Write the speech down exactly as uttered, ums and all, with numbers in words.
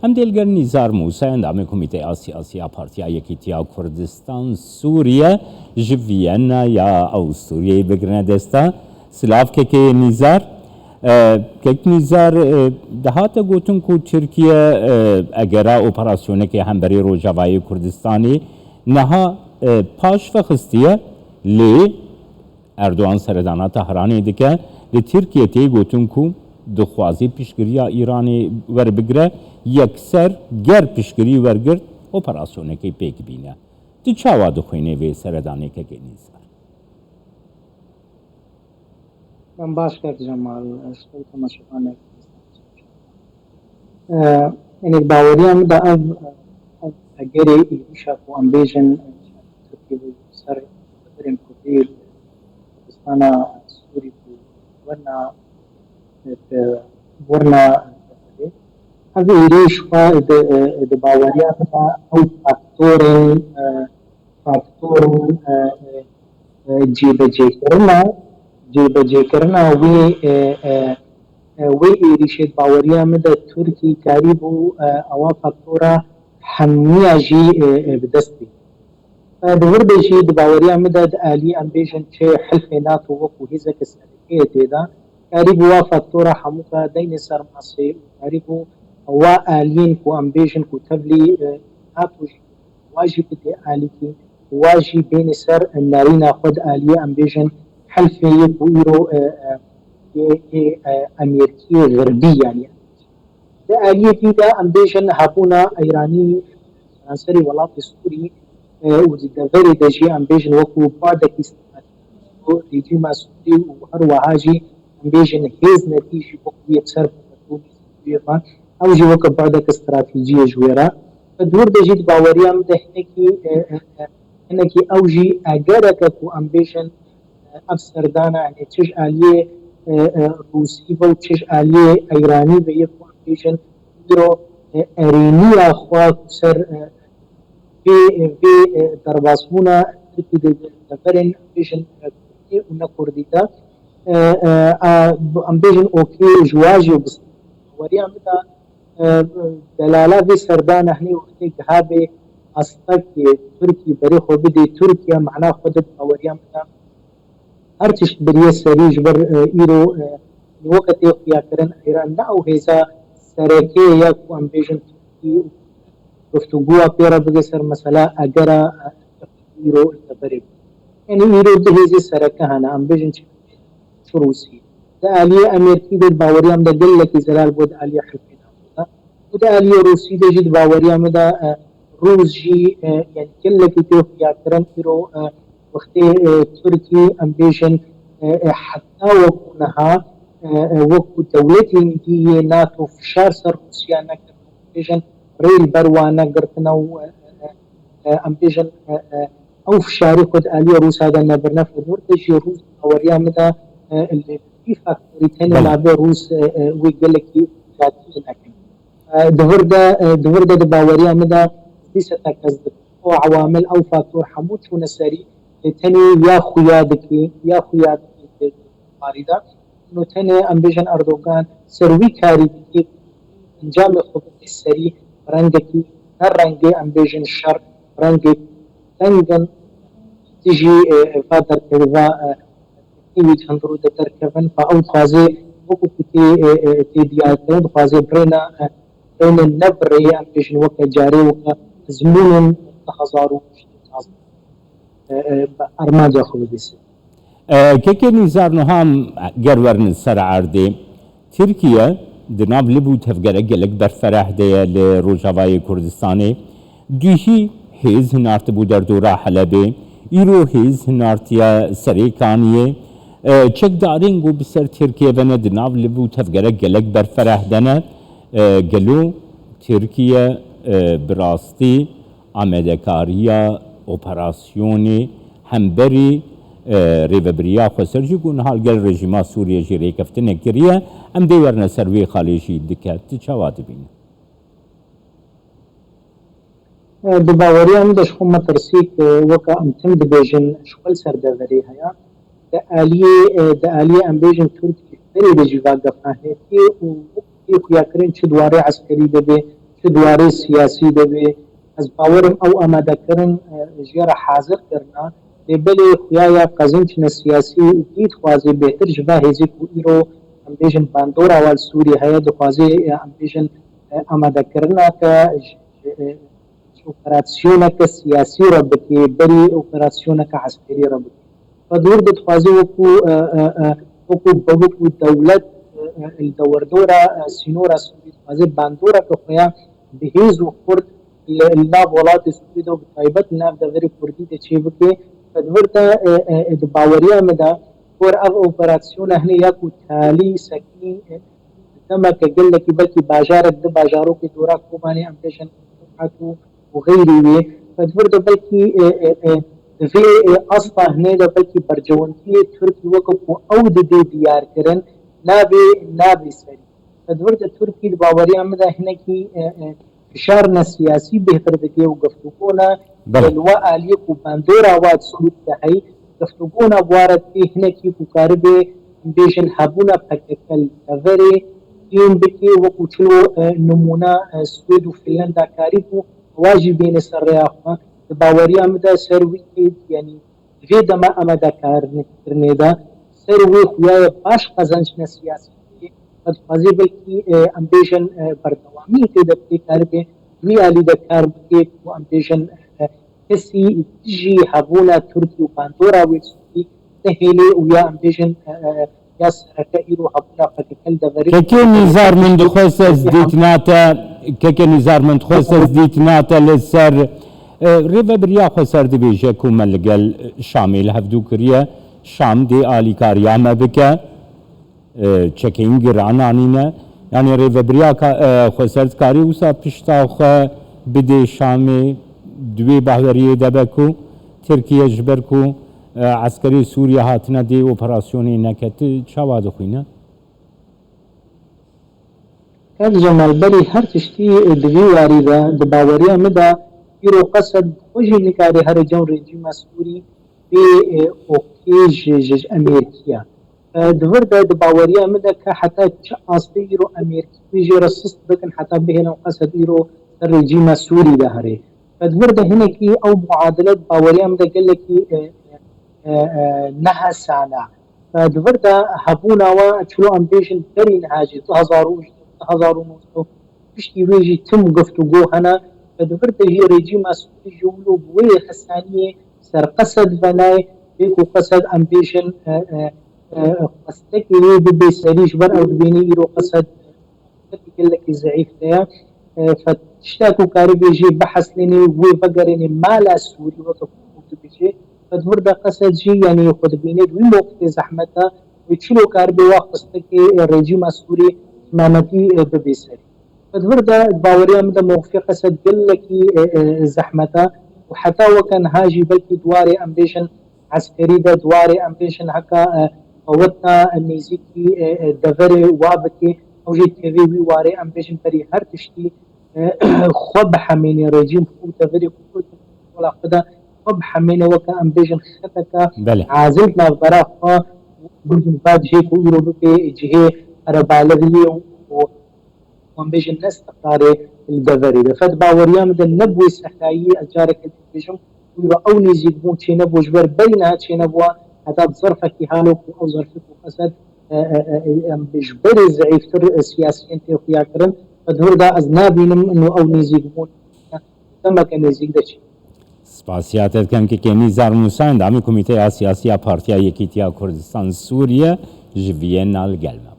Em dê li gel Nîzar Mûsa, endamê Komîteya Siyasî ya Partiya Yekîtiya Kurdistan Sûriye, ji Viyana ya Awisturyayê bigirine desta. Silav kekê Nîzar. E, kek Nîzar, e, dihate gotin ku Tirkiye, e, egera operasyonekê hemberî Rojavayê Kurdistanê niha, e, paş ve xistiye, lê Erdogan seredana Tehranê dike, li Tirkiye tê gotin ku dixwaze piştgiriya Îranê werbigire, yekser ger piştgirî wergirt, operasyonekê pêk bîne. Tu çawa dixwînî vê seredanê kekê Nîzar? Em baş kek Cemal, ji xwe û temaşevanê. Yanî baweriya min de ev, ev egerê êrîşa ku em bêjin, Tirkî bi ser deverên Kurdî li Kurdistana Sûrî ku werna, bi werna, ev êrîş xwe di, di baweriya min de ew faktorên, faktorên, e, e, e, cêbecêkirina, cêbecêkirina wê, e, e, e, wê êrîşê di baweriya min de Tirkî karîbû, e, ewa faktora hemiya jî, e, e, bi dest bî. E, di wir de jî di baweriya min de di alî em bêjin çi hilfê NATO wekû hêzeke serekeyê tê de, karîbû wa faktora hemûka deyne ser masê û karîbû wa aliyên ku em bêjin ku tevlî, e, NATO jî wa jî bidê alîkî, wa jî bênê ser nerîna xwe di aliyê em bêjin helfê yê ku îro, e, e, yê, yê, e, Amerîkiyê Xirbî, yanî di aliyê dî de em bêjin hebûna Îranî seranserî welatê Sûrî, e, û di deverê de jî em bêjin wekû badekî stratejî bo rejîma Sûrî û her wiha jî em bêjin hêz netî jî wekû yê bi ser Sûriyê ve, ew jî weke badeke stratejî ye ji wê re. Di wir de jî di baweriya min de hinekî, e, e, e, hinekî ew jî egereke ku em bêjin, e, ev serdana, yanî çi ji aliyê, e, e, Rûsî ve û çi ji aliyê Îranî ve yê ku em bêjin îro, e, erêniya xwe ku ser, e, vê, vê, e, derbasbûna Tirkî di deverên, bêjin, e, Kurdî û ne Kurdî de, e, e, a, em bêjin okê ji wa jî bistîne. Weriya min de, e, delala vê serdana hinî wextê giha bê astekê Tirkî berê xwe bidê Tirkiye, mana xwe de di baweriya min de her tişt biriye serî ji ber, e, îro, e, weke tê xuyakirin Îran ne ew hêza sereke ye ku em bêjin Tirkî û guftûgoya pê re bige ser mesela egera, e, îro li deverê. Yanî îro du hêzê sereke hene, em bêjin çi, çi Rûsî. Di aliyê Amerîkî de baweriya min de gelekî zelal bû di aliyê hilfê NATO de. Û di aliyê Rûsî de jî di baweriya min de, e, Rûs jî, e, yanî gelekî tê xuyakirin îro, e, wextê, e, Tirkî, em bêjin, e, e, heta wekû niha, e, e, wekû dewletên dî yê NATO fişar ser Rûsya nekirine, em bêjin rê li ber wan negirtine û, e, e, e, em bêjin, e, e, ew fişarî xwe di aliyê Rûsa de nebirine fedor de jî Rûs di baweriya min de, e, li vî faktorî tenê Belê. navê Rûs, e, e, wê gelekî ziyadî nekin. E, di vir de, e, di vir de di baweriya min de dîsa te kes dikin. Ew ewamil, ew faktor hemû çûne serî, e, tenê ya xuya dikî, ya xuya dikî di parî de. Û tenê em bêjin Erdogan ser wî karî dikî, encamê xwe bidê serî, rengekî, ne rengê em bêjin şer, rengê tengin, dijî, e, e, va derkevî, va, e, wî hundirû de derkevin, va ew dixwaze, wekû ku tê, e, e, tê diyarkirin, dixwaze birêna, e, birêne ne bi rêyê em bêjin weke carê, weke ezmûnên du hezar û şazdeh, e, e, bi armanca xwe bibîse. E, kekê Nîzar, niha em ger werin ser erdê, Tirkiye di nav liv û tevgere gelek berfereh de ye li Rojavayê Kurdistanê. Duhî hêz hinartibû derdora Helebê, îro hêz hinartiye Serê Kaniyê. E, çekdarên ku bi ser Tirkiye ve ne di nav liv û tevgere gelek berfereh de ne. E, gelo Tirkiye, e, bi rastî amadekariya operasyonê hemberî, e, rêvebiriya xweser jî ku niha li gel rejîma Sûriyê jî rêkeftinek kiriye, em dê werine ser wê xalê jî dike. Tu çawa dibînî? E, di baweriya min de ji xwe metirsîk, e, weke em tim dibêjin ji xwe li ser deverê heye. Di aliyê, e, di aliyê em bêjin Tirk ji berê de jî va gefa heye û wekî xuyakirin çi di warê eskerî de bê, çi çi di warê siyasî de be. Ez bawerim ew amadekirin e, jê re hazir kirine. Lê belê xuya ya qezinçine siyasî û dî dixwaze bêhtir ji va hêzê ku îro em bêjin bandora wa li Sûriyê heye, dixwaze e, em bêjin e, amadekirina ke ji, ji, e, ji operasyoneke siyasî re bike, berî operasyoneke eskerî re bike. Ve dûr de dixwaze wekû e, e, e, wekû wekû dewlet e, e, li dewerdora e, sînora Sûrî dixwaze bandoreke xwe ya bi hêz û xurt li, li nav welatê Sûrî de û bi taybet li nav deverê Kurdî de çêbike. Ve di vir de e, e, e, di baweriya min de gor ev operasyona hine ya ku talî sekî e, demeke gelekî belkî bajarek di bajarokê dora Kobanê em bêjin Hatû û xeyrî wê. Ve di vir de belkî e, e, e, di vê e, asta hinê de belkî bercewendiyê Tirkî weke ku ew didê diyar kirin nabê nabê serî. Ve di vir de Tirkî di baweriya min de hinekî e, e, fişarine siyasî bêhtir dike û geftûgona Belê. Li we aliyê ku bandora wa di Sûrî de heyî, geftûgona bi wa re tê hinekî ku karibe em bêjin hebûna P K K li deverê kêm bike, wekû çilo e, nimûna e, Swêd û Finlanda karîbû, wa jî bêne ser rêya xwe. Di baweriya min de ser wî tê, yanî di vê dema amadekarkirinê de ser wê xuya ye baş qezençine siyasî bike. Ve dixwaze belkî e, em bêjin e, berdewamî tê de bike karibe wî alî de kar bike ku em bêjin e, kesî dijî hebûna Tirkî û bandora wê Sûrî nehêlê û ya em bêjin e, e, ya sereke îro hebûna P K K li deverê Kekê Nîzar min dixwest ez dîtina te, kekê Nîzar min dixwest ez dîtina te li ser e, rêvebiriya xweser dibêje ku me li gel Şamê li hevdû kiriye, Şam dê alîkariya me bike. E, çekeyên giran anîne. Yanî rêvebiriya ka, e, xweser dikarî wisa pişta xwe bidê Şamê di wê bahweriyê de be ku Tirkiye ji ber ku e, eskerê Sûriye hatine dê operasyonê neke, tu çawa dixwîne? Kak Cemal, berî her tiştî di vî warî de, di baweriya min de, îro Qesed xwe jî nikare here cem rejîma Sûrî bê e, okê ji, ji, ji Amerîkiya. E, di vir de, di baweriya min de ke heta çi astê îro Amerîkî wî jê re sist bikin, heta bihêlin Qesed îro ser rejîma Sûrî de here. Ve di vir de hinekî ew muadile di baweriya min de gelekî e, e, e, nehesana. Ve di vir de hebûna we çilo em bêjin berî niha jî du hezar û hejdeh, du hezar û nozde, piştî wê jî tim guftûgo hene. Ve di vir de jî rejîma Sûrî jî wilo bi wê hesaniyê ser Qesed venayê, vê ku Qesed em bêjin e, e, e, xwestekê wê bibe serî ji ber ew dibêne îro Qesed gelekî zehîf de ye. E, fe tişta ku karibê jê biheslênê wê vegerênê mala Sûrî weke ku dibêje. Fe di vir de Qesed jî, yanî xwe dibîne di wî mewqifê zehmet de, wê çilo karibê wa xwestekê, e, rejîma Sûrî timametî, e, bibe serî. Fe di vir de baweriya min de mewqifê Qesed gelekî, e, e, zehmet e û heta weke niha jî belkî di warê em bêjin eskerî de, di warê em bêjin heka e, qeweta nêzîkî e, e, deverê wa bike, ew jî tevê wî warê em bêjin berî her tiştî e, xwe bihemêne, rejîm xwe û deverê ku Kurd wela xwe de xwe bihemêne weke em bêjin xeteke Belê. Azil di navbera xwe û bad jê ku îro bibe cihê erebalixiyê û û em bêjin ne istiqrarê li deverê de. Fed baweriya min de ne bi wê sehayî, ez careke din dibêjim, wî ve ew nêzîkbûn çênebû, ji ber berî niha çênebûwa, heta di zerfekî halo ku ew zerfê ku Qesed, e, e, e, e, em ji berê zeîftir, e, siyasiyên tê xuya kirin. Fed hûr da ez nabînim ino ew nêzîkbûn demeke nêzîk de çê. Spasiya te dikim kekê Nîzar Mûsa, endamê Komîteya Siyasî ya Partiya Yekîtiya Kurdistan Sûriye ji Viyena li gel me.